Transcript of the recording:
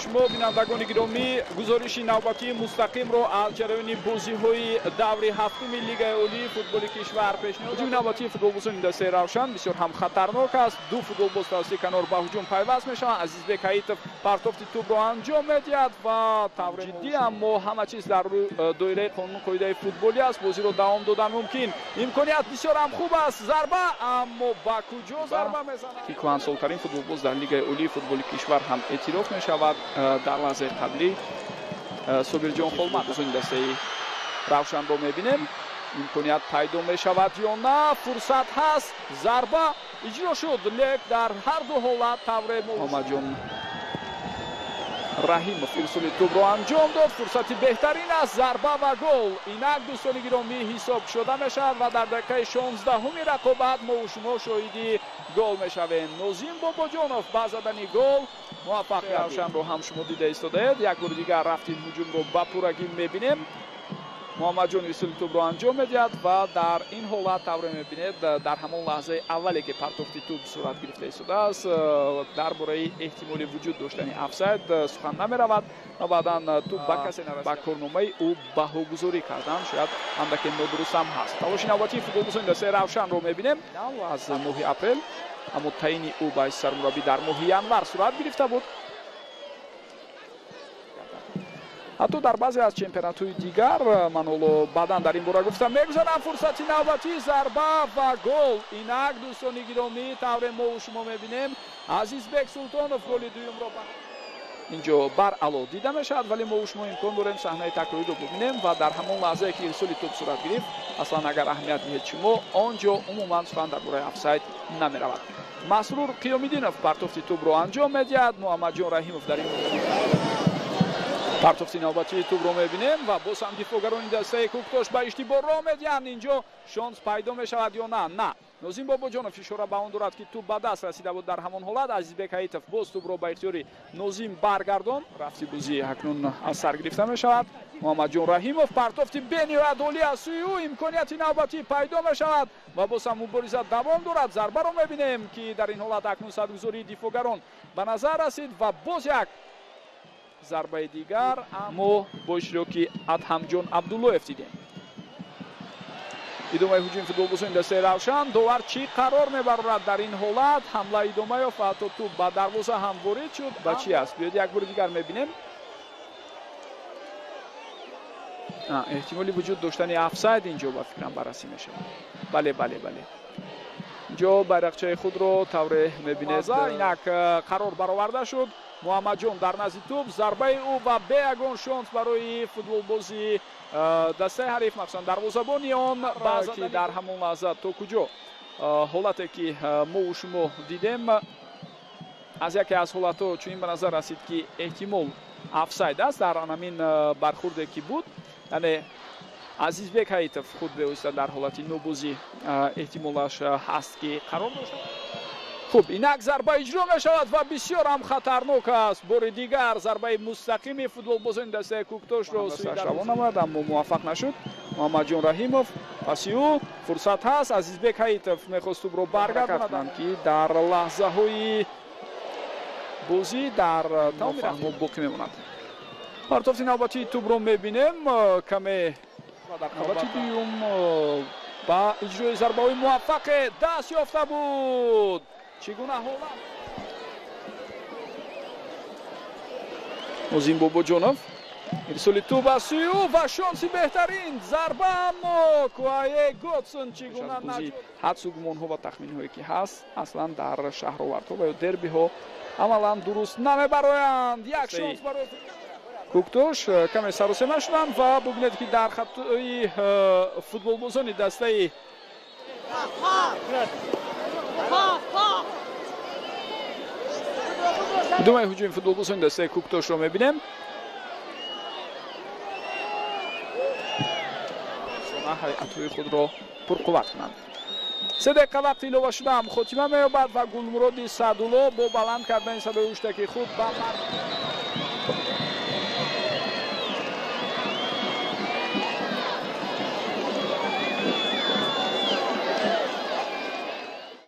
Шумо бинандагони гиромӣ, гузориши навбатии мустақимро аз ҷараёни бозиҳои даври ҳафтуми Лигаи олии футболи кишвар пешниҳод. Ҳуҷуми навбатии футболбозони дастаи Равшан бисёр ҳам хатарнок аст. Ду футболбоз тавассути канор ба ҳуҷум пайваст мешаванд. Азизбек Ҳаитов партофти тӯбро анҷом медиҳад ва таври ҷиддӣ, аммо ҳама чиз дар доираи қонуну қоидаи футболӣ аст. Бозиро давом додан мумкин. Имконият бисёр ҳам хуб аст. Зарба, аммо ба куҷо зарба мезанад? Ки кӯҳансолтарин футболбоз дар Лигаи олии футболи кишвар ҳам эътироф мешавад. Дар лаҳзаи қаблӣ Собирҷон Холматов дастаи Равшанро мебинем. Имконият пайдо мешавад ё на? Фурсат ҳаст. Зарба иҷро шуд, лек дар ҳар ду ҳолат тавре Муҳаммадҷон Раҳимов ирсоли тӯбро анҷом дод. Фурсати беҳтарин аст. Зарба ва гол. Инак дӯстони гиромӣ, ҳисоб шуда мешавад ва дар дақиқаи 16-уми рақобат мо шумо шоҳиди гол мешавем. Нозим Бобоҷонов ба задани гол муваффақ. Равшанро ҳам шумо дида истодаед. Як бори дигар рафти ҳуҷумро ба пуррагӣ мебинем. Муҳаммадҷон ирсоли тӯбро анҷом медиҳад ва дар ин ҳолат тавре мебинед, дар ҳамон лаҳзаи аввале ки партофти тӯб сурат гирифта истодааст, дар бораи эҳтимоли вуҷуд доштани офсайд сухан намеравад ва баъдан тӯб ба касе нарасид. Ба корномаи ӯ баҳогузорӣ кардан шояд андаке нодуруст ҳам ҳаст. Талоши навбатии футболбозони дастаи Равшанро мебинем аз моҳи апрел, аммо таъини ӯ ба ҳайси сармураббӣ дар моҳи январ сурат гирифта буд. Ҳатто дар баъзе аз чемпионатҳои дигар, ман ҳоло баъдан дар ин бора гуфтам, мегузарам. Фурсати навбатӣ, зарба ва гол. Инак дӯстони гиромӣ, тавре мо шумо мебинем, Азизбек Султонов голи дуюмро инҷо баръало дида мешавад, вале мо шумо имкон дорем саҳнаи такрориро бибинем ва дар ҳамон лаҳзае ки ирсоли тӯб сурат гирифт, аслан агар аҳамият диҳед шумо, он ҷо умуман сухан дар бораи офсайд намеравад. Масрур Қиёмиддинов партофти тӯбро анҷом медиҳад. Муҳаммадҷон Раҳимов дар ин партофти навбатии тӯбро мебинем ва боз ҳам дифоъгарони дастаи Кӯктош ба иштибоҳ роҳ медиҳанд. Инҷо шонс пайдо мешавад ё на? На. Нозим Бобоҷонов ишора ба он дорад, ки тӯб ба даст расида буд дар ҳамон ҳолат. Азизбек Ҳаитов боз тӯбро ба ихтиёри Нозим баргардон. Рафти бозӣ акнун аз сар гирифта мешавад. Муҳаммадҷон Раҳимов партофти бениҳоят олӣ аз сӯи ӯ, имконияти навбатӣ пайдо мешавад ва боз ҳам мубориза давом дорад. Зарбаро мебинем, ки дар ин ҳолат акнун садгузории дифоъгарон ба назар расид ва боз як зарбаи дигар мо бо иштироки Адҳамҷон Абдуллоев дидем. Идомаи ҳуҷуми футболбозони дастаи Равшан. Довар чӣ қарор мебарорад дар ин ҳолат? Ҳамла идома ёфт ва ҳатто тӯб ба дарвоза ҳам ворид шуд. Ба чӣ аст? Биёед як бори дигар мебинем. Эҳтимоли вуҷуд доштани офсайд инҷо ба фикрам баррасӣ мешавад. Бале, бале, бале. Инҷо байрақчаи худро тавре мебинед. Инак қарор бароварда шуд. Муҳаммадҷон дар назди тӯб, зарбаи ӯ ва бе ягон шонс барои футболбози дастаи ҳариф, махсусан дарвозабони он, ки дар ҳамон лаҳза то куҷо ҳолате ки мо шумо дидем, аз яке аз ҳолатҳо чунин ба назар расид, ки эҳтимол офсайд аст дар ҳамин бархурде ки буд. Яъне Азизбек Ҳаитов худ бевосита дар ҳолати нобозӣ эҳтимолаш ҳаст, ки қарор дошт. Хуб, инак зарба иҷро мешавад ва бисёр ҳам хатарнок аст. Бори дигар зарбаи мустақими футболбозони дастаи Кӯктошро равон намояд, аммо муваффақ нашуд. Муҳаммадҷон Раҳимов паси ӯ, фурсат ҳаст. Азизбек Ҳаитов мехост тӯбро баргардонад, ки дар лаҳзаҳои бозӣ дар тамоми рафтмо боқӣ мемонад. Партофти навбатии тӯбро мебинем. Каме дар навбати дуюм ба иҷрои зарбаҳои муваффақе даст ёфта буд. Чӣ гуна ҳолат? Нозим Бобоҷонов ирсоли тӯб аз сӯи ӯ ва шонси беҳтарин зарба, аммо Куае Готсон чӣ гуна ҳадсу гумонҳо ва тахминҳое ки ҳаст, аслан дар шаҳровардҳо ва ё дербиҳо амалан дуруст намебароянд. Як шонс барои Кӯктош, каме саросема шуданд ва бубинед, ки дар хатои футболбозони дастаи идомаи ҳуҷуми футболбозони дастаи Кӯктошро мебинем. Ҳайатҳои худро пурқувват кунанд. 3 дақиқа вақти илова шуда ҳам хотима меёбад ва Гулмуроди Саъдулло бо баланд кардани садои ҳуштаки худ ба